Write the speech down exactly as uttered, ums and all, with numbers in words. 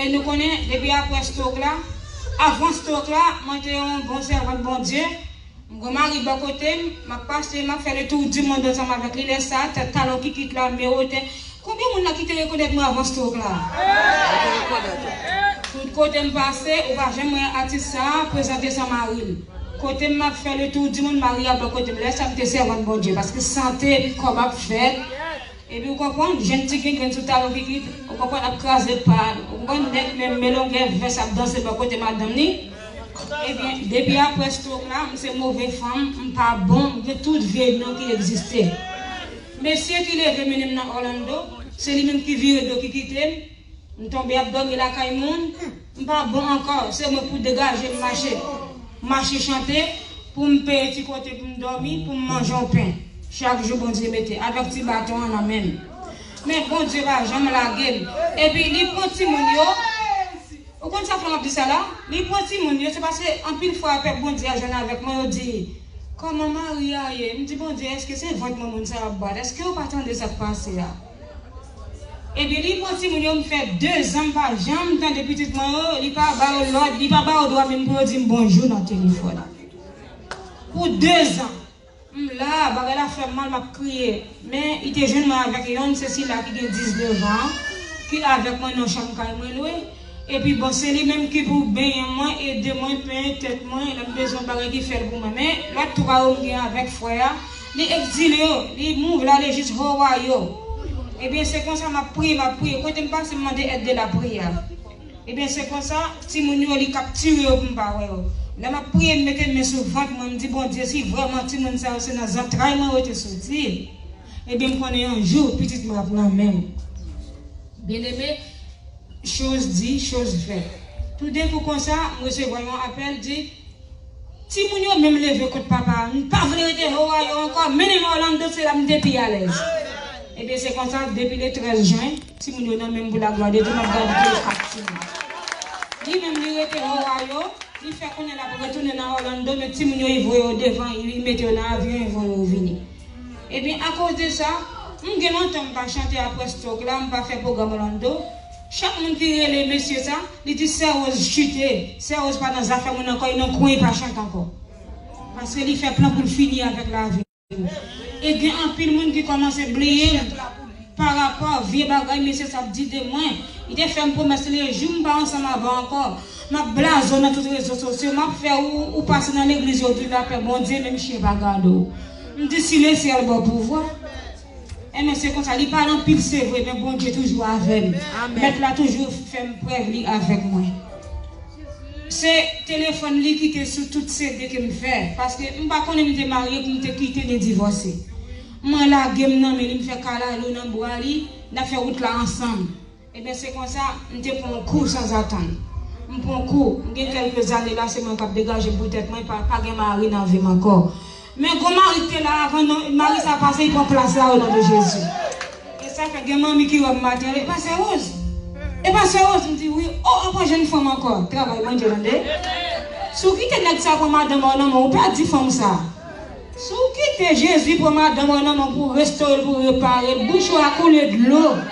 E nou konnen, depi apre stroke la, avan stroke la, mwen te yon bon sèvant Bondye. M gen mari bò kote m, m ap pase, m ap fè le tour du monde ansanm avèk li. Lè sa, tèt talon kikit la, men wotè. Konbyen moun la ki te rekonèt mwen avan stroke la? Tout kote m pase, ou pa janm wè atis sa a prezante san mari l. Kote m ap fè le tour du monde, mari a bò kote m. Lè sa, m te sèvant Bondye, paske sante kò m ap fèt. Epi ou konprann, jèn ti gengrenn sou talon kikit, ou konprann, ap kraze pa, ou konprann, nèg menm men longè vès ap danse bò kote madanm li. Ebyen, depi apre stroke la, m se move fanm, m pa bon, m gen tout vye non ki egziste. Mesye ki leve mennen m nan Orlando, se li menm ki vire do ki kite m. M tonbe ap dòmi lakay moun, m pa bon ankò, se mwen pou degaje m mache. Mache chante, pou m peye ti kote pou m dòmi, pou m manje yon pen. Chak jou Bondye mete, avèk ti baton an nan men m. Men Bondye pa janm lage m. Epi li pran timoun yo. Ou konn sa fè m ap di sa la? Li pran timoun yo, se paske anpil fwa pèp Bondye a jwenn avèk mwen, yo di, "Kòman mari a ye?" M di, "Bondye, èske se vant mwen moun sa ap bat? Èske yo pa tande sa k pase a?" Epi li pran timoun yo, m fè dezan m pa janm tande pitit mwen yo, li pa ba yo lòd, li pa ba yo dwa menm pou yo di m bonjou nan telefòn. Pou dezan, m la, bagay la fè m mal, m ap kriye. Men, li te jwenn mwen avèk yonn, se sila ki gen diznèf an, ki avèk mwen nan chanm kay mwen lwe. Epi bon, se li menm ki pou benyen mwen, ede mwen, penyen tèt mwen, lè m bezwen bagay ki fè l pou mwen. Men, lòt twa yo m gen avèk frè a, li egzile yo, li move l ale jis Hawaii yo. Ebyen, se konsa m ap priye, m ap priye. Kote m pase, m mande èd de lapriyè. Ebyen, se konsa, timoun yo, li kaptire yo pou m pa wè yo. Lè m ap priye, m mete men sou vant mwen, m di, "Bondye, si vrèman timoun sa yo se nan zantray mwen yo te soti, ebyen, m konnen yon jou, pitit mwen ap nan men m." Byeneme, Chose dit, chose faite. Toudenkou konsa, m resevwa yon apèl, di, "Timoun yo menm leve kont papa a. M pa vle rete Ohio ankò. Mennen m Orlando, se la m te pi alèz." Ebyen, se konsa, depi le trèz jen, timoun yo nan men m pou laglwa de Dye, m ap gade kat timoun. Li menm, li rete Ohio, li fè konnen l ap retounen nan Orlando, men timoun yo, li voye yo devan, li mete yo nan avyon, li voye yo vini. Ebyen, akoz de sa, m gen lontan m pa chante apre stroke la, m pa fè pwogram Orlando. Chak moun ki rele mesye sa, li di Sè Rose chite, Sè Rose pa nan zafè moun ankò, li nan kwen, li pa chante ankò. Paske li fè plan pou l fini avèk lavi l. E gen anpil moun ki kòmanse bliye m parapò vye bagay mesye sa ap di de mwen. Li te fè m pwomès, le jou m pa ansanm avè w ankò, m ap blaze w nan tout rezo sosyo, m ap fè ou, ou pase nan legliz yo, ou di lapè Bondye, menm chen pa gade w. M di, "Si lesyèl ba w pouvwa." Enben, se konsa, li pale anpil, se vre, men Bondye toujou avè m. Amèn. Mèt la toujou fè m prèv li avèk mwen. Se telefòn li ki te sou tout C D ke m fè, paske m pa konnen m te marye pou m te kite ni divòse. Mwen lage m nan men li, m fè kalalou nan bra li, n ap fè wout la ansanm. Ebyen, se konsa, m te pran yon kou sanzatann. M pran yon kou, m gen kèlke zane la, se mwen k ap degaje m pou tèt mwen, pa, pa gen mari nan vi m ankò. Men gon mari ki te la avan, non, mari sa pase, li pran plas la, o non de Jezi. E sa fè gen manmi ki wè m maten, "E pa Sè Rose? E pa Sè Rose?" M di, "Wi." "O, ankò jèn fanm ankò, travay Bondye, tande. Si w kite nèg sa pran madanm ou nan men w, ou pèdi fanm sa. Si w kite Jezi pran madanm ou nan men w pou restore l, pou repare l, bouch ou a koule dlo."